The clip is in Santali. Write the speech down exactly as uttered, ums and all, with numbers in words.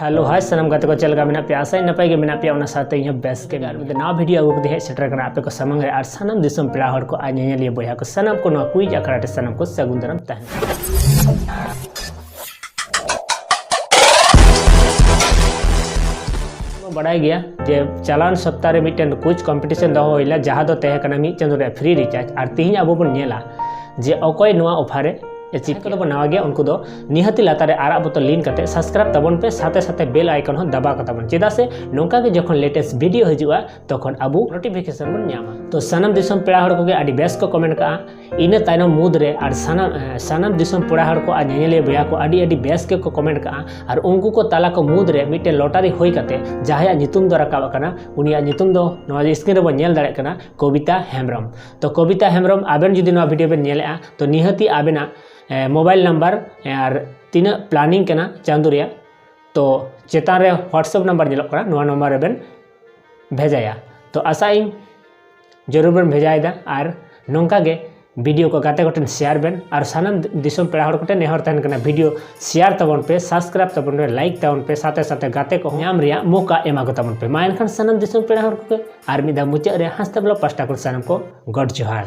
ᱦᱮᱞᱳ, ᱦᱟᱭ ᱥᱟᱱᱟᱢ ᱜᱟᱛᱮ ᱠᱚ, ᱪᱮᱫ ᱞᱮᱠᱟ ᱢᱮᱱᱟᱜ ᱯᱮᱭᱟ? ᱟᱥᱟᱭᱟᱹᱧ ᱱᱟᱯᱟᱭ ᱜᱮ ᱢᱮᱱᱟᱜ ᱯᱮᱭᱟ, ᱚᱱᱟ ᱥᱟᱶᱛᱮ ᱤᱧ ᱦᱚᱸ ᱵᱮᱥ ᱜᱮ ᱢᱮᱱᱟᱜ ᱞᱤᱧᱟ᱾ ᱱᱟᱣᱟ ᱵᱷᱤᱰᱤᱭᱳ ᱟᱹᱜᱩ ᱠᱟᱛᱮ ᱦᱮᱡ ᱥᱮᱴᱮᱨ ᱠᱟᱱᱟ ᱟᱯᱮ ᱠᱚ ᱥᱟᱢᱟᱝ ᱨᱮ, ᱟᱨ ᱥᱟᱱᱟᱢ ᱫᱤᱥᱚᱢ ᱯᱮᱲᱟ ᱦᱚᱲ ᱠᱚ ᱟᱨ ᱧᱮᱧᱮᱞᱤᱭᱟᱹ ᱵᱚᱭᱦᱟ ᱠᱚ ᱥᱟᱱᱟᱢ ᱠᱚ ᱱᱚᱣᱟ ᱠᱩᱭᱤᱡ ᱟᱠᱷᱲᱟ ᱨᱮ ᱥᱟᱱᱟᱢ ᱠᱚ ᱥᱟᱹᱜᱩᱱ ᱫᱟᱨᱟᱢ ᱛᱟᱦᱮᱱᱟ᱾ ᱵᱟᱲᱟᱭ ᱜᱮᱭᱟ ᱡᱮ ᱪᱟᱞᱟᱣᱮᱱ ᱥᱚᱯᱛᱟ ᱨᱮ ᱢᱤᱫᱴᱮᱱ ᱠᱩᱭᱤᱡ ᱠᱚᱢᱯᱤᱴᱤᱥᱚᱱ ᱫᱚᱦᱚ ᱦᱩᱭ ᱞᱮᱱᱟ, ᱡᱟᱦᱟᱸ ᱫᱚ ᱛᱟᱦᱮᱸ ᱠᱟᱱᱟ ᱢᱤᱫ ᱪᱟᱸᱫᱳ ᱨᱮᱭᱟᱜ ᱯᱷᱨᱤ ᱨᱤᱪᱟᱨᱡᱽ᱾ ᱟᱨ ᱛᱤᱦᱤᱧ ᱟᱵᱚ ᱵᱚᱱ ᱧᱮᱞᱟ ᱡᱮ ᱚᱠᱚᱭ ᱱᱚᱣᱟ ᱚᱯᱷᱟᱨ ᱮ ᱮᱪᱤᱵᱷ ᱠᱚᱫᱚ ᱵᱚᱱ ᱱᱟᱣᱟ ᱜᱮᱭᱟ, ᱩᱱᱠᱩ ᱫᱚ ᱱᱤᱦᱟᱹᱛᱤ ᱞᱟᱛᱟᱨ ᱨᱮ ᱟᱨᱟᱜ ᱵᱚᱛᱚᱞ ᱞᱤᱱ ᱠᱟᱛᱮ ᱥᱟᱵᱥᱠᱨᱟᱭᱤᱵ ᱛᱟᱵᱚᱱ ᱯᱮ, ᱥᱟᱛᱮ ᱥᱟᱛᱮ ᱵᱮᱞ ᱟᱭᱠᱚᱱ ᱦᱚᱸ ᱫᱟᱵᱟᱣ ᱠᱟᱛᱟ ᱵᱚᱱ, ᱪᱮᱫᱟᱜ ᱥᱮ ᱱᱚᱝᱠᱟ ᱜᱮ ᱡᱚᱠᱷᱚᱱ ᱞᱮᱴᱮᱥᱴ ᱵᱷᱤᱰᱤᱭᱳ ᱦᱤᱡᱩᱜᱼᱟ ᱛᱚᱠᱷᱚᱱ ᱟᱵᱚ ᱱᱳᱴᱤᱯᱷᱤᱠᱮᱥᱚᱱ ᱵᱚᱱ ᱧᱟᱢᱟ᱾ ᱛᱚ ᱥᱟᱱᱟᱢ ᱫᱤᱥᱚᱢ ᱯᱮᱲᱟ ᱦᱚᱲ ᱠᱚᱜᱮ ᱟᱹᱰᱤ ᱵᱮᱥ ᱠᱚ ᱠᱚᱢᱮᱱᱴ ᱠᱟᱜᱼᱟ᱾ ᱤᱱᱟᱹ ᱛᱟᱭᱱᱚᱢ ᱢᱩᱫᱽ ᱨᱮ ᱟᱨ ᱥᱟᱱᱟᱢ, ᱮ, ᱥᱟᱱᱟᱢ ᱫᱤᱥᱚᱢ ᱯᱮᱲᱟ ᱦᱚᱲ ᱠᱚ ᱟᱨ ᱧᱮᱧᱮᱞᱤᱭᱟᱹ ᱵᱚᱭᱦᱟ ᱠᱚ ᱟᱹᱰᱤ ᱟᱹᱰᱤ ᱵᱮᱥ ᱜᱮᱠᱚ ᱠᱚᱢᱮᱱᱴ ᱠᱟᱜᱼᱟ᱾ ᱟᱨ ᱩᱱᱠᱩ ᱠᱚ ᱛᱟᱞᱟ ᱠᱚ ᱢᱩᱫᱽ ᱨᱮ ᱢᱤᱫᱴᱮᱱ ᱞᱚᱴᱟᱨᱤ ᱦᱩᱭ ᱠᱟᱛᱮ ᱡᱟᱦᱟᱸᱭᱟᱜ ᱧᱩᱛᱩᱢ ᱫᱚ ᱨᱟᱠᱟᱵ ᱟᱠᱟᱱᱟ, ᱩᱱᱤᱭᱟᱜ ᱧᱩᱛᱩᱢ ᱫᱚ ᱱᱚᱣᱟ ᱥᱠᱨᱤᱱ ᱨᱮᱵᱚᱱ ᱧᱮᱞ ᱫᱟᱲᱮᱭᱟᱜ ᱠᱟᱱᱟ, ᱠᱚᱵᱤᱛᱟ ᱦᱮᱢᱵᱨᱚᱢ᱾ ᱛᱚ ᱠᱚᱵᱤᱛᱟ ᱦᱮᱢᱵᱨᱚᱢ, ᱟᱵᱮᱱ ᱡᱩᱫᱤ ᱱᱚᱣᱟ ᱵᱷᱤᱰᱤᱭᱳ ᱵᱮᱱ ᱧᱮᱞᱮᱜᱼᱟ, ᱛᱚ ᱱᱤᱦᱟᱹᱛᱤ ᱟᱵᱮᱱᱟᱜ, ᱮ, ᱢᱳᱵᱟᱭᱤᱞ ᱱᱟᱢᱵᱟᱨ, ᱮ, ᱟᱨ ᱛᱤᱱᱟᱹᱜ ᱯᱞᱟᱱᱤᱝ ᱠᱟᱱᱟ ᱪᱟᱸᱫᱳ ᱨᱮᱭᱟᱜ, ᱛᱚ ᱪᱮᱛᱟᱱ ᱨᱮ WhatsApp ᱱᱟᱢᱵᱟᱨ ᱧᱮᱞᱚᱜ ᱠᱟᱱᱟ, ᱱᱚᱣᱟ ᱱᱟᱢᱵᱟᱨ ᱨᱮᱵᱮᱱ ᱵᱷᱮᱡᱟᱭᱟ᱾ ᱛᱚ ᱟᱥᱟᱭᱟᱹᱧ ᱡᱟᱹᱨᱩᱲ ᱵᱮᱱ ᱵᱷᱮᱡᱟᱭᱮᱫᱟ, ᱟᱨ ᱱᱚᱝᱠᱟ ᱜᱮ ᱵᱷᱤᱰᱤᱭᱳ ᱠᱚ ᱜᱟᱛᱮ ᱠᱚᱴᱷᱮᱱ ᱥᱮᱭᱟᱨ ᱵᱮᱱ, ᱟᱨ ᱥᱟᱱᱟᱢ ᱫᱤᱥᱚᱢ ᱯᱮᱲᱟ ᱦᱚᱲ ᱠᱚᱴᱷᱮᱱ ᱱᱮᱦᱚᱨ ᱛᱟᱦᱮᱱ ᱠᱟᱱᱟ, ᱵᱷᱤᱰᱤᱭᱳ ᱥᱮᱭᱟᱨ ᱛᱟᱵᱚᱱ ᱯᱮ, ᱥᱟᱵᱥᱠᱨᱟᱭᱤᱵ ᱛᱟᱵᱚᱱ ᱯᱮ, ᱞᱟᱭᱤᱠ ᱛᱟᱵᱚᱱ ᱯᱮ, ᱥᱟᱛᱮ ᱥᱟᱛᱮ ᱜᱟᱛᱮ ᱠᱚᱦᱚᱸ ᱧᱟᱢ ᱨᱮᱭᱟᱜ ᱢᱚᱠᱟ ᱮᱢᱟ ᱠᱚ ᱛᱟᱵᱚᱱ ᱯᱮ᱾ ᱢᱟ ᱮᱱᱠᱷᱟᱱ ᱥᱟᱱᱟᱢ ᱫᱤᱥᱚᱢ ᱯᱮᱲᱟ ᱦᱚᱲ ᱠᱚᱜᱮ ᱟᱨ ᱢᱤᱫ ᱫᱷᱟᱣ ᱢᱩᱪᱟᱹᱫ ᱨᱮ ᱦᱟᱸᱥᱫᱟ ᱵᱞᱚᱜ ᱯᱟᱥᱴᱟ ᱠᱷᱚᱱ ᱥᱟᱱᱟᱢ ᱠᱚ ᱜᱚᱰ ᱡᱚᱦᱟᱨ᱾